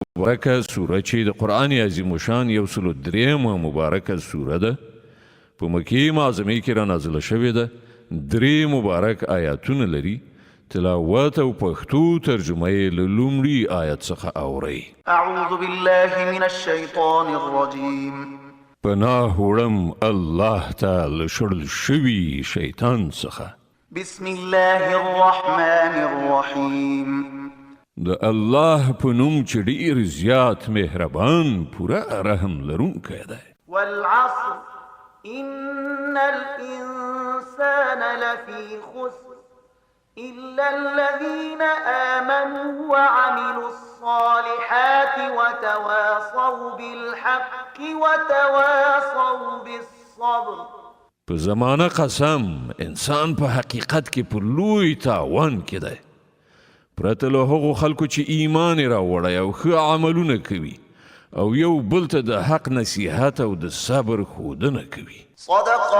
مبارکه سوره چې د قرآن عظیم شان یو سلو درېیمه مبارکه سوره ده، په مکې معظمې کې را نازله شوې ده، درې مبارک آیاتونه لري. تلاوت او پښتو ترجمه یې له لومړي آیت څخه اورئ. اعوذ بالله من الشیطان الرجیم. پناه وړم الله ته له شړل شوي شیطان څخه. بسم الله الرحمن الرحیم. د الله په نوم چې ډیر زیات مهربان، پوره رحم لرونکی دی. والعصر ان الانسان لفی خسر الا الذین آمنوا وعملوا الصالحات وتواصوا بالحق وتواصوا بالصبر. په زمانه قسم، انسان په حقیقت کې په لوی تاوان کې دی، پرته له هغو خلکو چې ایمان یې راوړی او ښه عملونه کوي او یو بل ته د حق نصیحت او د صبر ښودنه کوي. صدق.